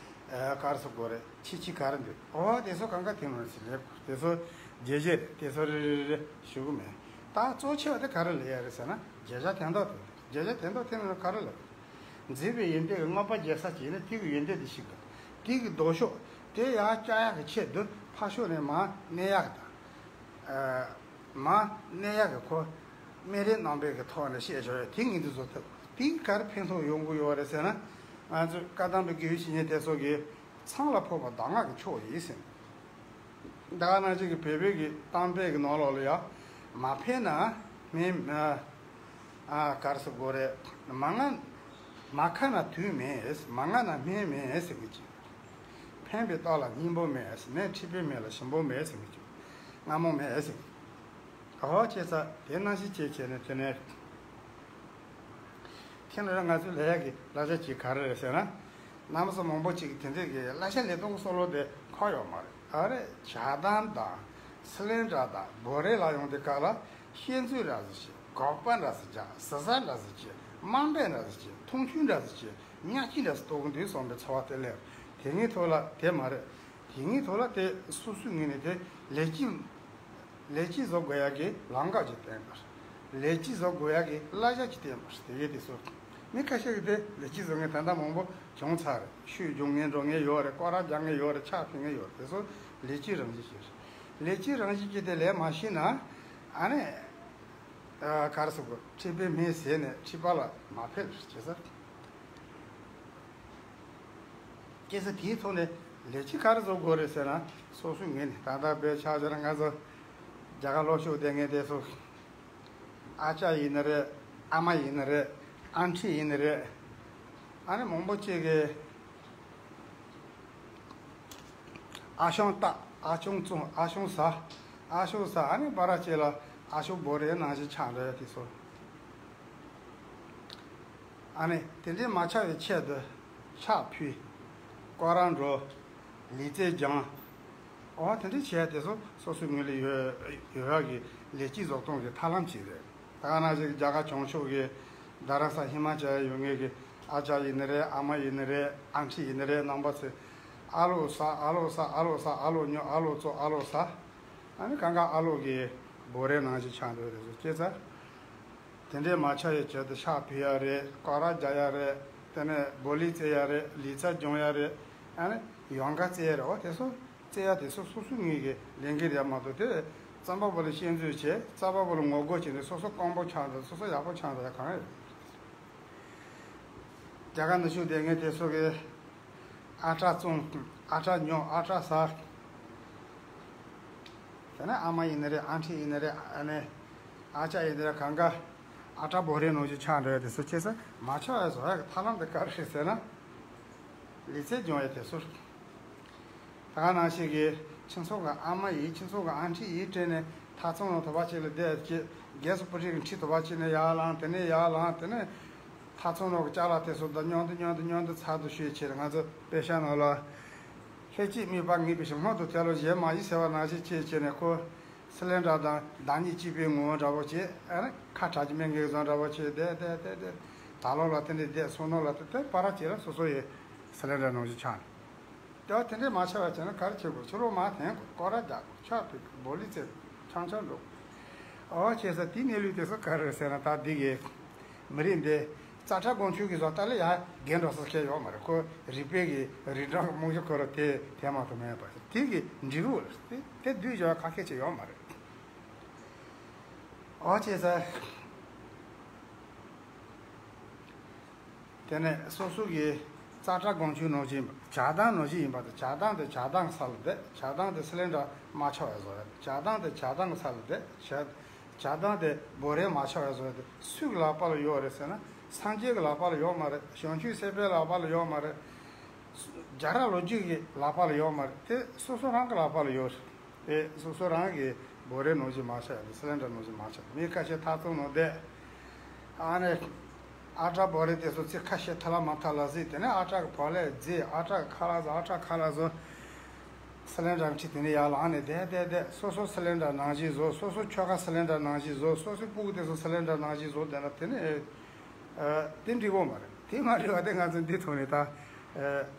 ཨ་ག་རེ་ཟེར་དགོས་རེད། ཆེ་ཆེ་ག་རེ་འདུག་ཨོ་དེ་ཚོ་གང་ག་དེ་མ་ཟིན་ལེགས། དེ་ཚོ་རྒྱས་བཤད་རེད། དེ་ཚོ་རེ་རེ་རེ་རེ་ཞུ་གི་མེད། ད་གཙོ་ཆེ་བ་དེ་ག་རེ་ལེན་ཡ་རེད་ཟེར་ན་བརྗོད་བྱ་དོན་དག་དེ་རེད། བརྗོད་བྱ་དོན་དག་དེ་ནི་ག་རེ་ལེན། མཛེས་པའི་ཡོན་ཏན་གྱི་མངོན་པ་རྒྱས་ས་བྱས་ནས་དེ་གི་ཡོན་ཏན་དེ་ཤེས་དགོས། དེ་གི་ལྡོག་ཕྱོགས་དེ་ཡར་བཅག་ཡག་གི་ཆེད་དུ་ཕར་ཕྱོགས་ནས་མར་གནས་ཡག་དང་། ཨ། མར་གནས་ཡག་གི་ཁོ་སྨན་རིགས་རྣམ་པའི་གི་ཐོག་ནས་བཤད་ཆོག་ཡ་དེ་ངེས་དུ་བཟོ་ཐུབ། དེ་ག་རེ་ཕན་ཐོགས་ཡོང་གི་ཡོད་རེད་ཟེར་ན། ང་ཚོས་བཀའ་གདམས་པའི་དགེ་བའི་བཤེས་གཉེན་དེ་ཚོ་གིས་ཚངས་ལ་ཕོག་པ་གདམས་ངག་གི་མཆོག་ཡིན་ཟེར། ད་ག་ནང་བཞིན་གྱི་བོད་པའི་གི་གཏམ་དཔེ་གི་ནང་ལོགས་ལ་ཡང་། མ་ཕན་ན་སྨན། ཨ། ག་རེ་ཟེར་དགོས་རེད། མ་ང་། མ་ཁ་ན་དུག་མེད། མ་ང་ན་སྨན་མེད་ཟེར་གི་ཅིག་ཕན་པའི་རྟགས་ལ་སྙིང་པོ་མེད། སྨན་མཁྲིས་པའི་མེ་ལ་ཞིམ་པོ་མེད་ཟེར་གི་ཅིག་མངར་མོ་མེད་ཟེར་གི། ཨོ་བྱས་ཙང་དེ་ནང་བཞིན་བྱས་བྱས་ནས་དེ་ནས། དེ་ནས་ང་ཚོའི་ལས་ཀྱི་གླ་ཆ་ཅིག་ག་རེ་རེད་ཟེར་ན། གནམ་ས་མང་པོ་ཅིག་དེ་འདྲས་ཀྱི་གླ་ཆ་ལས་སྟངས་སོགས་ལོ་དེ་ཁག་ཡོད་མ་རེད། ཨ་རེ་ཇ་དང་དང་། སི་ལིན་ཌར་དང་། བོ་རེ་ལ་ཡོང་དུས་སྐབས་ལ་ཤེས་འཛུལ་འདྲ་ཟིག་བྱེད། སྒོག་པ་འདྲ་ཟིག་རྒྱག་ཟི་ཟ་འདྲ་ཟིག་བྱེད། དམའ་འབེབས་འདྲ་ཟིག་བྱེད། མཐོང་ཆུང་འདྲ་ཟིག་བྱེད། ཉག་གཅིག་འདྲ་ཟིག་གཏོང་གི་འདུག་བསམ་པའི་ཚོར་བ་དེ་སླེབས། དེ་ངའི་ཐོག་ལ་དེ་མ་རེད། དེ་ངའི་ཐོག་ལ་དེ་སོ་སོའི་ངོས་ནས་དེ་ལས་ཀྱི། ལས་ཀྱི་བཟོ་དགོས་ཡག་གི་ལམ་ཁ་ཅིག་བསྟན་པ་རེད། ལས་ཀྱི་བཟོ་དགོས་ཡག་གི་གླ་ཆ་ཅིག་བསྟན་པ་རེད། དེ་གའི་དེ་ཚོ། མི་ཁ་ཤས་ཀྱིས་དེ་ལས་ཀྱི་བཟོ་མཁན་ད་ལྟ་མང་པོ་བྱུང་ཚར་རེད། ཤུལ་སྦྱོང་མཁན་འགྲོ་མཁན་ཡོད་རེད། སྐོར་ར་རྒྱག་མཁན་ཡོད་རེད། ཕྱག་ཕུལ་མཁན་ཡོད་རེད། དེ་ཚོ་ལས་ཀྱི་རང་བཞིན་ཞིག་རེད། ལས་ཀྱི་རང་བཞིན་གྱི་དེ་ལས་མ་ཤེས་ན། ཨ་ནི། ཨ། ག་རེ་ཟེར་དགོས། མཁྲིས་པའི་མེ་བཟས་ནས་མཁྲིས་པ་ལ་མ་ཕན་ཅེས་ཟེར། སྐྱེ་ས་དེའི་ཐོག་ནས་ལས་ཀྱི་ག་རེ་བཟོ་དགོས་རེད་ཟེར་ན། སོ་སོའི་ངོས་ནས་ད་ལྟ་བོད་ཆ་བཞག་ན་ང་ཚོ་རྒྱ་གར་ལོག་ཕྱོགས་བསྡད་མཁན་དེ་ཚོ། ཨ་ཅག་ཡིན་ནི་རེད། ཨ་མ་ཡིན་ནི་རེད། ཨ་འཁྲིད་ཡིན་ནི་རེད། ཨ་ནི་མང་པོ་ཅིག་གིས། ཨ་ཞང་བཏགས། ཨ་ཞང་བཙོང་། ཨ་ཞང་ཟ། ཨ་ཞང་ཟ། ཨ་ནི་བར་ཅིག་ལ་ཨ་ཞང་བོ་རེ་ནང་བཞིན་ཆགས་འགྲོ་ཡ་དེ་ཚོ། ཨ་ནི་དེ་འདྲའི་མ་ཆགས་པའི་ཆེད་དུ་ཕྱག་ཕུལ། སྐོར་ར་འགྲོ། ལུས་རྩལ་སྦྱང་། འོ་དེ་འདྲའི་བྱས་དེ་ཚོ་སོ་སོའི་ངོས་ལ་ཡོད་ཡོད་ཡག་གི་ལས་ཀྱི་བཟོ་སྟངས་ཀྱི་ཐབས་ལམ་ཅིག་རེད། ད་ག་ནང་བཞིན་རྒྱ་གར་བྱང་ཕྱོགས་ཀྱི་རྡ་རམ་ས་ཧི་མ་ཅལ་ཡོད་མཁན་གྱི་ཨ་ཅག་ཡིན་ནི་རེད། ཨ་མ་ཡིན་ནི་རེད། ཨ་འཁྲིད་ཡིན་ནི་རེད། རྣམ་པ་ཚོས་ཨ་ལོ་ཟ། ཨ་ལོ་ཟ། ཨ་ལོ་ཟ། ཨ་ལོ་ཉོ། ཨ་ལོ་བཙོང་། ཨ་ལོ་ཟ། ཨ་ནི་གང་ག་ཨ་ལོ་གི་བོ་རེ་ནང་བཞིན་ཆགས་འགྲོ་རེད་ཟེར་སྐད་ཆ། དེ་འདྲའི་མ་ཆགས་ཡའི་ཆེད་དུ་ཕྱག་ཕུལ་ཡ་རེད། སྐོར་ར་རྒྱག་ཡ་རེད། དེ་ནས་བོ་ལི་རྩེ་ཡ་རེད། ལུས་རྩལ་སྦྱོང་ཡ་རེད། ཨ་ནི་ཡོ་ག་རྩེ་ཡ་རེད། འོ་དེ་ཚོ་རྩེ་ཡ་དེ་ཚོ་སོ་སོའི་ངོས་ཀྱི་ལས་འགན་རེད་མ་གཏོགས། དེ་རྩམ་པ་པོ་ལ་ཤན་འཛུལ་བྱས། རྩམ་པ་པོ་ལ་ངོ་རྒོལ་བྱས་ནས་སོ་སོ་དཀོན་པོ་ཆགས་འགྲོ། སོ་སོ་ཡག་པོ་ཆགས་འགྲོ་ཡ་གང་ཡོད། རྒྱ་གར་ནང་བཞུགས་བསྡད་མཁན་དེ་ཚོ་གིས་ཨ་ཊ་བཙོང་། ཨ་ཊ་ཉོ། ཨ་ཊ་ཟ། དེ་ནས་ཨ་མ་ཡིན་ནི་རེད། ཨ་འཁྲིད་ཡིན་ནི་རེད། ཨ་ནི་ཨ་ཅག་ཡིན་ནི་རེད། གང་ག་ཨ་ཊ་བོ་རེ་ནང་བཞིན་ཆགས་འགྲོ་ཡ་དེ་ཚོ་ཆེ་ས་མ་ཆགས་པ་བཟོ་ཡ་གི་ཐབས་ལམ་དེ་ག་རེ་རེད་ཟེར་ན། ལུས་རྩལ་སྦྱོང་ཡ་དེ་ཚོ་རེད། ད་ག་ནང་བཞིན་གྱི་ཁྱིམ་ཚང་གི་ཨ་མ་ཡིས། ཁྱིམ་ཚང་གི་ཨ་འཁྲིད་ཡིས་སྤྲད་ནས་ཐབ་ཚང་ནང་དུ་བ་ཅིག་ལ་བསྡད་ཀྱི། གེ་སི་པུ་ཊི་གི་འཁྲིས་དུ་བ་ཅིག་ནས་ཡར་ལངས། དེ་ནས་ཡར་ལངས། དེ་ནས་ཐབ་ཚང་ནང་གི་ཅ་ལག་དེ་ཚོ་དང་མཉམ་དུ་མཉམ་དུ་མཉམ་དུ་ཚར་དུ་ཞུས་ཕྱིར། ང་ཚོ་དཔེ་ཆ་ནང་ལ། ལྷས་སྐྱེས་དམིགས་པ་ངེས་པའི་ཕྱིར། སྔོན་དུ་དེ་ལ་གཞན་མ་ཡིན་ཟེར་བ་ནང་བཞིན་བྱས་བྱས་ནས། ཁོ་སི་ལིན་ཌར་དང་བདག་ཉིད་གཅིག་པའི་ངོ་བོ་འདྲ་བོ་བྱས། ཨ་ནི་ཁ་གྲག་གི་མི་ངན་བཟོ་འདྲ་བོ་བྱས། བསྡད་བསྡད་བསྡད་བསྡད། ད་ལོ་ལ་དེ་འདྲས་བསྡད། སོང་ནོ་ལ་དེ་དེ་བར་ཅིག་ལ་སོ་སོ་ཡི་སི་ལིན་ཌར་ནང་བཞིན་ཆགས། དེ་བ་དེ་འདྲས་མ་ཆགས་པ་བྱས་ན་ག་རེ་བྱེད་དགོས། ཕྱི་ལོགས་མར་འཐེན་དགོས། སྐོར་ར་རྒྱག་དགོས། ཕྱག་ཕུལ་དགོས། བོ་ལི་རྩེ་དགོས། འཆམ་འཆམ་འགྲོ་དགོས། ཨོ་བྱས་ཙང་དེའི་གནས་ལུགས་དེ་ཚོ་ག་རེ་རེད་ཟེར་ན། ད་འདི་གི་མི་རིགས་འདི་ཙ་ཁྲ་སྒོང་ཆུང་གི་བཟོ་ལྟ་ལ་ཡ་རྒན་འགྲོ་ས་ཁེལ་ཡོད་མ་རེད། ཁོ་རིག་པའི་གི་རིན་གྲངས་རྨང་གཞི་ཁོ་ར་དེ་དེ་མ་གཏོགས་མེད་པ། དེ་གི་འབྲས་བུ་རེད། དེ་དེ་སྡུད་བཞག་ཁ་ཁེལ་ཆེ་ཡོད་མ་རེད། ཨོ་བྱས་ཙང་། དེ་ནས་སོ་སོ་གི་ཙ་ཁྲ་སྒོང་ཆུང་ནང་བཞིན། ཇ་དང་ནང་བཞིན་ཡིན་པ་དང་། ཇ་དང་དེ་ཇ་དང་ས་ལ་བསྡད། ཇ་དང་དེ་སི་ལིན་ཌར་མ་ཆགས་པའི་བཟོ་ཡ། ཇ་དང་དེ་ཇ་དང་ས་ལ་བསྡད། ཇ་ཇ་དང་དེ་བོ་རེ་མ་ཆགས་པའི་བཟོ་ཡ་དེ་སུ་གི་ལག་པ་ལ་ཡོད་རེད་ཟེར་ན། སངས་རྒྱས་ཀྱི་ལག་པ་ལ་ཡོད་མ་རེད། བྱང་ཆུབ་སེམས་དཔའི་ལག་པ་ལ་ཡོད་མ་རེད། རྒྱལ་རབས་ལོ་རྒྱུས་ཀྱི་ལག་པ་ལ་ཡོད་མ་རེད། དེ་སོ་སོ་རང་གི་ལག་པ་ལ་ཡོད་རེད། དེ་སོ་སོ་རང་གི་བོ་རེ་ནང་བཞིན་མ་ཆགས། དེ་སི་ལིན་ཌར་ནང་བཞིན་མ་ཆགས། མི་ཁ་ཤས་ཐབ་ཚང་ནང་བསྡད། ཨ་ནི་ཨ་ཊ་བོ་རེ་དེ་ཚོ་ཚིག་ཁ་ཤས་ཐ་ལ་མ་ཐ་ལ་ཟིག་དེ་ནས་ཨ་ཊ་གི་བག་ལེབ་བརྫིས། ཨ་ཊ་གི་ཁ་ལག་བཟོ། ཨ་ཊ་ཁ་ལག་བཟོ། སི་ལིན་ཌར་འཁྲིས་དེ་ནས་ཡར་ལངས་ནས་བསྡད་བསྡད་བསྡད། སོ་སོ་སི་ལིན་ཌར་ནང་བཞིན་བཟོ། སོ་སོ་ཁྱོ་ག་སི་ལིན་ཌར་ནང་བཞིན་བཟོ། སོ་སོའི་སྤུ་གུ་དེ་ཚོ་སི་ལིན་ཌར་ནང་བཞིན་བཟོ་བསྡད་ན་དེ་ནས། ཨ། དེ་འགྲིག་གོ་མ་རེད། དེ་མ་འགྲིག་པ་དེ་ང་ཚོ་འདི་ཐོག་ནས་ད། ཨ།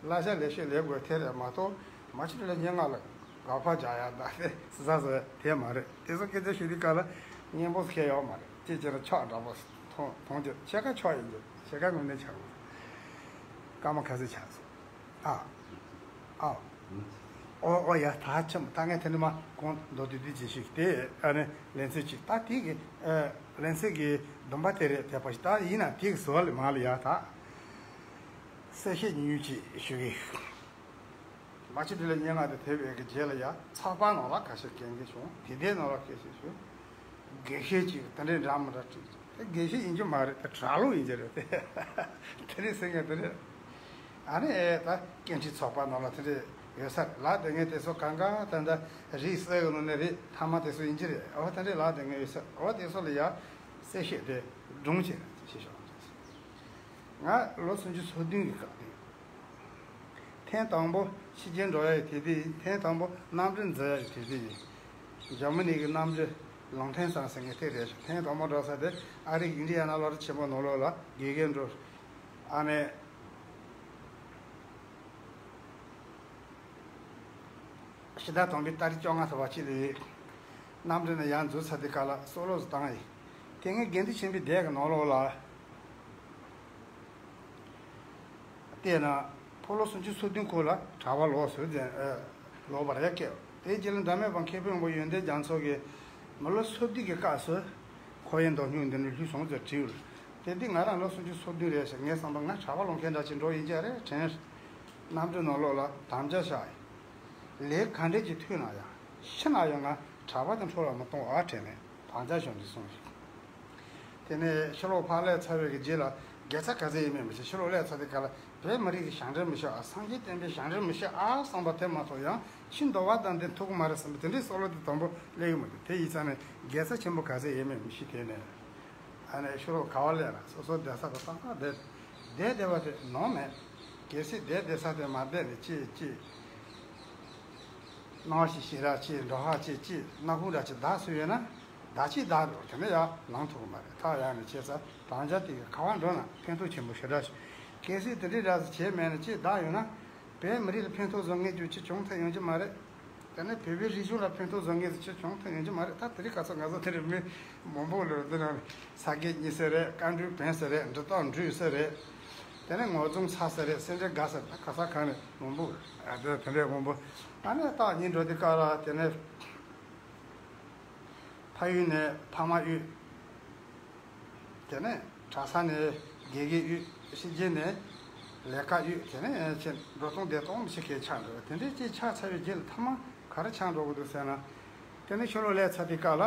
གླ་ཆ་ལེ་ཤོད་ལེན་དགོས་དེ་རེད་མ་གཏོགས། མ་གཞི་ལ་སྙན་ངག་ལ་དགག་པ་རྒྱག་ཡ་ད་དེ་ཟ་ཟ་དེ་མ་རེད། དེ་ཚོ་སྐད་ཆ་ཞུ་དུས་སྐབས་ལ་སྙན་པོ་ཟེར་མཁན་ཡོད་མ་རེད། ཅིག་བྱས་ན་ཆོག་འདྲ་པོ་མཐོང་མཐོང་རྒྱུ། ཕྱེད་ཀ་ཆོག་ཡིན་རྒྱུ། ཕྱེད་ཀ་དངོས་གནས་ཆག་དགོས། སྐར་མ་ག་ཚོད་ཆགས་སོང་། ཨ། ཨ། ཨོ་ཨོ་ཡ། ད་ཆམ་ད་ངས་དེ་ནི་མ་གོང་མདོར་བསྡུས་བསྡུས་ཅིག་ཞུས་ཏེ། ཨ་ནི་ལན་ཚོད་ཅིག་ད་དེ་གི་ཨ་ལན་ཚོད་ཀྱི་བསྡོམས་པ་དེ་རེད། དེ་པ་ཞིག་ད་ཡིན་ན་དེ་གི་བཟོ་བ་ལས་མ་ལ་ཡ་ད་གསལ་བཤད་ཉུང་ཉུང་ཅིག་ཞུ་གི། མ་ཕྱི་དྲིལ་ལ་སྙན་ངག་དེ་དེབ་ཡག་གི་རྗེས་ལ་ཡ་ཚགས་པར་ནང་ལ་ཁ་ཤས་གན་གི་བྱུང་། དེ་དེབ་ནང་ལ་སྐད་ཆ་ཞུ། དགེ་བཤེས་ཅིག་དེ་འདྲའི་འདྲ་མི་འདྲ་བྲིས། དེ་དགེ་བཤེས་ཡིན་རྒྱུ་མ་རེད། དེ་གྲྭ་ལོག་ཡིན་རྒྱུ་རེད། དེ་དེ་རེད་ཟེར་མཁན་དེ་རེད། ཨ་ནི་ཨེ་ད་སྐད་འཕྲིན་ཚོགས་པ་ནང་ལ་དེ་འདྲས་ཡོད་ས་རེད། ལགས་དེ་ངས་དེ་ཚོ་གང་ག་ད་ད་རིགས་གསལ་གི་ནང་ནས་རེད། མཐའ་མ་དེ་ཚོ་ཡིན་རྒྱུ་རེད། འོ་དེ་འདྲས་ལགས་དེ་ངས་ཡོད་ས་རེད། འོ་དེ་ཚོ་ལ་ཡ་གསལ་བཤད་དེ་སྒྲུང་བྱས་ནས་བྱེད་ཤོག་ང་ལོ་སུམ་ཅུ་སོ་བདུན་གི་སྐབས་དེ། ཐེངས་དང་པོ་ཕྱི་རྒྱལ་འགྲོ་ཡ་ཡི་དེ་དེ་ཡིན། ཐེངས་དང་པོ་གནམ་གྲུ་འཛུལ་ཡ་ཡི་དེ་དེ་ཡིན། འཇར་མ་ནི་གི་གནམ་གྲུ་ལུང་ཐེན་སང་ཟེར་མཁན་དེ་རེད། ཐེངས་དང་པོ་འགྲོ་ས་དེ་ཨ་རིའི་ཨིན་ཌི་ཡ་ན་སློབ་གྲྭ་ཆེན་པོ་ནང་ལོགས་ལ་དགེ་རྒན་འགྲོ། ཨ་ནི་ཕྱི་ཟླ་དང་པོའི་ཏ་རིག་བཅོ་ལྔ་ཐོབ་པ་ཅིག་ལ་ཡིན། གནམ་གྲུ་ནས་ཡར་འཛུལ་ཚར་དུས་སྐབས་ལ་སྲོག་ལོག་བཏང་ཡིན། དེ་སྔའི་དགེ་འདུན་ཆེན་པོའི་སྡེ་གི་ནང་ལོགས་ལ། དེས་ན་ཕོ་ལོ་སུམ་ཅུ་སོ་བདུན་འཁོར་ལ་གྲྭ་པ་ལོག་སོང་ཟེར། ཨ། ལོག་པར་ཡ་བསྐྱལ། དེའི་རྗེས་ལ་འབྲལ་མེད་པ་མཁས་པའི་དབང་པོ་ཡོན་ཏན་རྒྱ་མཚོ་གིས་མི་ལོ་སོ་བདུན་གྱི་སྐབས་སུ་ཁོ་ཡི་མདོ་སྨྱུག་འདི་ནས་ལྷུས་སོང་ཟེར་བྲིས་ཡོད། དེ་དུས་ང་རང་ལོ་སུམ་ཅུ་སོ་བདུན་རེད་ཟེར། ངའི་བསམ་པ་ང་གྲྭ་པ་ལོག་མཁན་འདྲ་ཅིག་འགྲོ་ཡིན་གྱི་རེད་དྲན། གནམ་གྲུ་ནང་ལོགས་ལ་དམ་བཅའ་བཞག་ཡིན། ལས་ག་འདྲས་ཀྱི་མཐུད་ན་ཡང་ཤི་ན་ཡང་ང་གྲྭ་པ་དེ་འཕྲོ་བརླག་མི་གཏོང་བ་དྲན་ནས་དམ་བཅའ་བཞག་འདི་སོང་ཞིག་དེ་ནས་ཕྱི་ལོགས་ཕར་སླེབས་ཚར་བའི་གི་རྗེས་ལ་དགེ་རྩ་ག་ཚད་ཡིན་མིན་མི་ཤེས། ཕྱི་ལོགས་སླེབས་ཚར་དུས་སྐབས་ལ་བོད་མི་རིགས་ཀྱི་བྱང་འབྲེལ་མི་ཤེས་ཨ། སངས་རྒྱས་བསྟན་པའི་བྱང་འབྲེལ་མི་ཤེས་ཨ་བསམ་པ་དེ་མ་གཏོགས་ཡང་ཕྱི་འདོད་པ་དང་དེ་ཐུག་གི་མ་རེད་བསམ་པ་དེ་འདྲའི་བསམ་བློ་དེ་དང་པོ་སླེབས་ཀྱི་མི་འདུག་དེ་ཡིན་ཙང་ནས་དགེ་རྩ་ཆེན་པོ་ག་ཚད་ཡིན་མིན་མི་ཤེས། དེ་ནས་ཨ་ནི་ཕྱི་ལོགས་ག་བ་སླེབས་ན་སོ་སོ་བསྡད་ས་དང་ཏག་ཏག་བསྡད། བསྡད་བསྡད་པ་དེ་ནོར་མེད། གལ་སྲིད་བསྡད་བསྡད་ས་དེ་མ་བསྡད་ནས་ཅི་ཅི། སྣང་བ་ཞིག་ཞིག་ར་ཅི་འགྲོ་ཧ་ཅི་ཅི་སྣ་ཁུང་ར་ཅི་བདག་སུ་ཡོད་ན། ད་ཅི་བདག་འགྲོ་དེ་ནས་ཡར་ལངས་ཐུབ་ཀྱི་མ་རེད། ཐག་ཡག་ནས་བྱས་ཙང་དམ་བཅའ་དེ་གི་ག་བ་འགྲོ་ན་ཕན་ཐོགས་ཆེན་པོ་ཞེ་དྲག་ཞིག་གལ་སྲིད་དེ་འདྲའི་ར་ཅི་བྱས་མེད་ན་ཅི་བདག་ཡོད་ན། བོད་མི་རིགས་ལ་ཕན་ཐོགས་བཟོ་མཁན་རྒྱུ་ཅི་བྱུང་ཐལ་ཡོང་རྒྱུ་མ་རེད། དེ་ནས་བོད་པའི་རིག་གཞུང་ལ་ཕན་ཐོགས་བཟོ་མཁན་ཅི་བྱུང་ཐལ་ཡོང་རྒྱུ་མ་རེད། ད་དེ་རིང་ཁ་སང་ང་ཚོ་དེ་རིང་མི་མང་པོ་ལ་དེ་ནང་ས་དགེ་བསྙེན་ཟེར་རེད། བཀའ་འགྲུལ་བན་ཟེར་རེད། འབྲི་སྟངས་འགྲུལ་ཟེར་རེད། དེ་ནས་ངོ་རྫོང་ཚ་ཟེར་རེད། སེ་འབྲས་དགའ་ཟེར་རེད། ཁ་སང་གང་ནས་མང་པོ་ཨ་དེ་དེ་འདྲའི་མང་པོ་ཨ་ནས་རྟགས་གཉིས་འགྲོ་དུས་སྐབས་ལ་དེ་ནས། ཕ་ཡུལ་ནས་ཕ་མ་གཡུག་དེ་ནས་གྲྭ་ས་ནས་དགེ་རྒན་གཡུག་ཕྱི་རྒྱལ་ནས་ལས་ཀ་གཡུག་དེ་ནས་ཕྱིར་འགྲོ་སྟངས་བསྡད་སྟངས་མི་ཤེས་མཁན་ཆགས་འགྲོ། དེ་འདྲའི་ཅིག་ཆགས་ཚར་བའི་རྗེས་ལ་ཐ་མ་ག་རེ་ཆགས་འགྲོ་གི་འདུག་ཟེར་ན། དེ་ནས་ཕྱི་ལོགས་སླེབས་ཚར་དུས་སྐབས་ལ་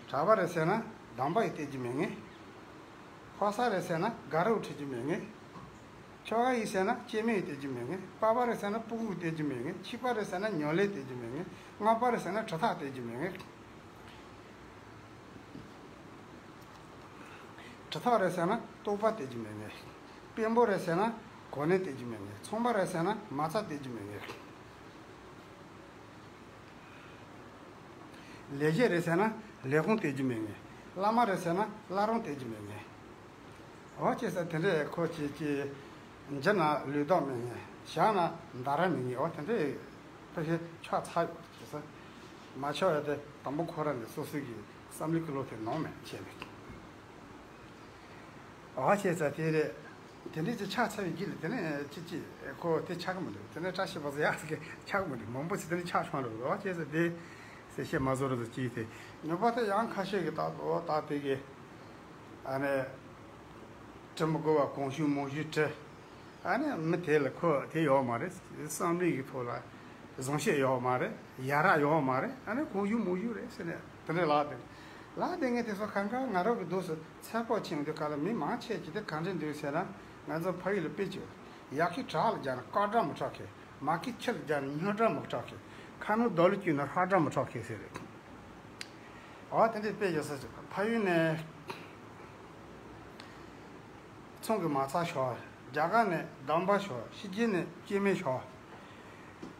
གྲྭ་པ་རེད་ཟེར་ན་སྡོམ་པ་ཡི་སྟེར་རྒྱུ་མེད་ངེས། ཕོ་གསར་རེད་ཟེར་ན་དགའ་རོགས་ཁྲིད་རྒྱུ་མེད་ངེས། ཁྱོ་ག་ཡིན་ཟེར་ན་སྐྱེ་དམན་ཡི་སྟེར་རྒྱུ་མེད་ངེས། པ་ཕ་རེད་ཟེར་ན་སྤུ་གུ་སྟེར་རྒྱུ་མེད་ངེས། ཁྱི་པ་རེད་ཟེར་ན་ཉོ་ལེ་སྟེར་རྒྱུ་མེད་ངེས། རྔ་པ་རེད་ཟེར་ན་གྲུ་ཐག་སྟེར་རྒྱུ་མེད་ངེས། གྲུ་ཐག་རེད་ཟེར་ན་ལྟོ་པ་སྟེར་རྒྱུ་མེད་ངེས། དཔོན་པོ་རེད་ཟེར་ན་གོ་གནས་སྟེར་རྒྱུ་མེད་ངེས། ཚོང་པ་རེད་ཟེར་ན་མ་རྩ་སྟེར་རྒྱུ་མེད་ངེས། ལས་བྱེད་རེད་ཟེར་ན་ལས་ཁུངས་སྟེར་རྒྱུ་མེད་ངེས། བླ་མ་རེད་ཟེར་ན་བླ་རུང་སྟེར་རྒྱུ་མེད་ངེས། འོ་ཅེས་ཟེར་དེ་འདྲས་ཁོ་ཅིག་ཅིག་འཇི་ན་ལུས་རྟགས་མེད་ངེས། བཞག་ན་འདའ་ར་མེད་ངེས། འོ་དེ་འདྲས་ཕལ་ཆེར་ཆགས་ཚར་ཡོད་ཅེས་ཟེར། མ་ཆོག་ཡ་དེ་དང་པོ་ཁོ་རང་གི་སོ་སོའི་གི་བསམ་བློའི་ཀི་ལོ་དེ་ནོར་མེད་བྱས་ནས། འོ་ཅེས་ཟེར་དེ་རེད། དེ་འདྲས་ཅིག་ཆགས་ཚར་བའི་རྗེས་ལ་དེ་ནས་ཅིག་ཅིག་ཁོ་དེ་ཆགས་ཀྱི་མི་འདུག་དེ་ནས་བཀྲ་ཤིས་པ་ཟེར་ཡག་ཟེར་གི་ཆགས་ཀྱི་མི་འདུག་མང་པོ་ཞིག་དེ་ནས་ཆགས་བྱུང་འགྲོ་གི་འདུག་འོ་ཅེས་ཟེར་དེ་ཟེར་བཤད་མ་བཟོ་རུ་ཟེར་ཅིག་དེ་ཉོ་པ་དེ་ཡང་ཁ་ཤས་ཀྱི་རྟགས་འོ་རྟགས་དེ་གི་ཨ་ནི་དྲི་མི་དགོས་པ་གང་བྱུང་མང་བྱུང་དྲི། ཨ་ནི་མི་དེ་ལ་ཁོ་དེ་ཡོད་མ་རེད། བསམ་བློའི་གི་ཐོག་ལ་བཟང་བཤད་ཡོད་མ་རེད། ཡ་རབས་ཡོད་མ་རེད། ཨ་ནི་གང་བྱུང་མང་བྱུང་རེད་ཟེར་ནས་དེ་འདྲའི་ལབ་བསྡད། ལབ་བསྡད་མཁན་དེ་ཚོ་གང་ག་ང་རང་གི་འདུག་སེ་ཚད་པོ་ཆེན་འདུག་ག་ལ་མི་མང་ཆེ་ཅིག་དེ་གང་འདྲ་འདུག་ཟེར་ན། ང་ཚོ་ཕ་ཡུལ་ལ་དཔེ་ཅིག་ཡོད། ཡ་གི་བྲག་ལ་རྒྱག་ན་སྐར་འདྲ་མི་གྲག་གི། མ་གི་ཁྱི་ལ་རྒྱག་ན་སྨྱོ་འདྲ་མི་གྲག་གི། ཁ་ནང་རྡོ་ལ་བསྐྱུར་ན་ཧ་འདྲ་མི་གྲག་གི་ཟེར་རེད། འོ་དེ་འདྲའི་དཔེ་ཡོད་ས་ཅིག་ཕ་ཡུལ་ནས་ཚོང་གི་མ་རྩ་ཤོར། རྒྱ་གར་ནས་སྡོམ་པ་ཤོར། ཕྱི་རྒྱལ་ནས་སྐྱེ་དམན་ཤོར།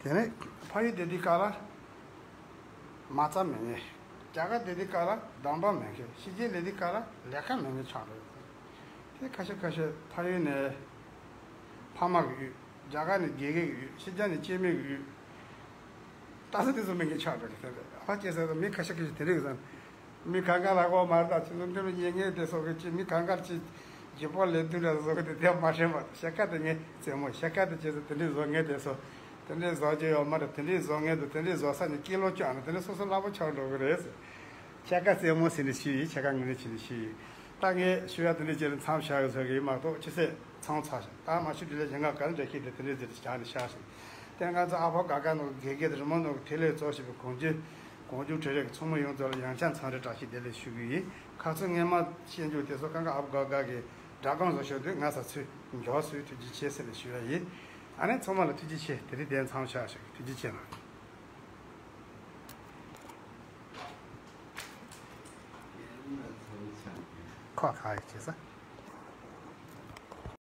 དེ་ནས་ཕ་ཡུལ་བསྡད་དུས་སྐབས་ལ་མ་རྩ་མེད་ངེས། རྒྱ་གར་བསྡད་དུས་སྐབས་ལ་སྡོམ་པ་མེད་མཁན། ཕྱི་རྒྱལ་སླེབས་དུས་སྐབས་ལ་ལས་ཀ་མེད་མཁན་ཆགས་འགྲོ། དེ་ཁ་ཤས་ཁ་ཤས་ཕ་ཡུལ་ནས་ཕ་མ་གི་ཡུལ། རྒྱ་གར་ནས་དགེ་རྒན་གྱི་ཡུལ། ཕྱི་རྒྱལ་ནས་སྐྱེ་དམན་གྱི་ཡུལ། ལྟ་ས་དེ་ཚོ་མི་ངན་ཆགས་འགྲོ་གི་དེ་རེད། ཧ་ཅེ་ས་དང་མི་ཁ་ཤས་ཁ་ཤས་དེ་རིགས་ཟེར། མི་གང་ག་ལ་གོ་མ་རེད། ད་ཁྱེད་ཚོ་འདི་རུ་ཉན་མཁན་དེ་ཚོ་གི་ཅི་མི་གང་གར་ཅི་ ཞིག་པོ་ལས་དུས་འདྲ་བཟོ་གི་དེ་དེ་མ་ཧྲེམ་པ། ཤ་ཁ་དེ་ངས་རྩེད་མོ་ཤ་ཁ་དེ་བྱས་ཙང་དེ་འདྲས་བཟོ་ངེས་དེ་སོ། དེ་འདྲས་བཟོ་རྒྱུ་ཡོད་མ་རེད། དེ་འདྲས་བཟོ་ངེས་འདུག་དེ་འདྲས་བཟོ་ས་ནས་ཀི་ལོ་བཅོ་ན་དེ་འདྲས་སོ་སོ་སླ་པོ་ཆགས་འགྲོ་གི་རེད། ཤ་ཁ་རྩེད་མོ་ཟེར་ནས་ཤི་ཡིན། ཤ་ཁ་ངོས་ནས་བྱས་ནས་ཤི་ཡིན། ད་ངས་ཞུ་ཡ་དེ་འདྲས་བྱས་ནས་མཚམས་བཞག་གི་ཟེར་གི་ཡིན་མ་གཏོགས་ཅི་ཟེར་མཚམས་ཚར་ཞིང་ད་མ་ཤི་དྲི་ལས་ཞེ་ང་ག་རེ་འདྲ་ཤི་དེ་དེ་འདྲས་ཟེར་བཞག་ནས་བཞག་ཞིང་། དེ་ང་ཚོ་ཨ་ཕོ་ག་ག་ནོར་དགེ་རྒན་དང་རི་མོ་ནོར་གྱི་ཁྲིད་ལས་གཙོ་བྱས་པའི་གོང་ཇུས་གོང་ཇུས་གྲས་རིགས་ཚང་མ་ཡོངས་རྫོགས་ལ་ཡང་བསྐྱར་འཚམས་འདྲི་བཀྲ་ཤིས་བདེ་ལེགས་ཞུ་གི་ཡིན། ཁ་ཚོན་སྔས་མ་ཤེས་རྒྱུ་དེ་ཚོ་གང་ག་ཨ་ཕོ་ག་ག་གི་སྒྲ་སྒམ་བཟོ་ཤོག་དུས་ང་ཚ་ཚོས་མགྱོགས་སུ་ཐུགས་རྗེ་ཆེ་ཟེར་ནས་ཞུ་ཡ་ཡིན། ཨ་ནི་ཚང་མ་ལ་ཐུགས་རྗེ་ཆེ། དེ་རིང་དེ་མཚམས་བཞག་ཞིག་ཐུགས་རྗེ་ཆེ་གནང་། ཁོ་ག་ཡི་བྱེད་ས།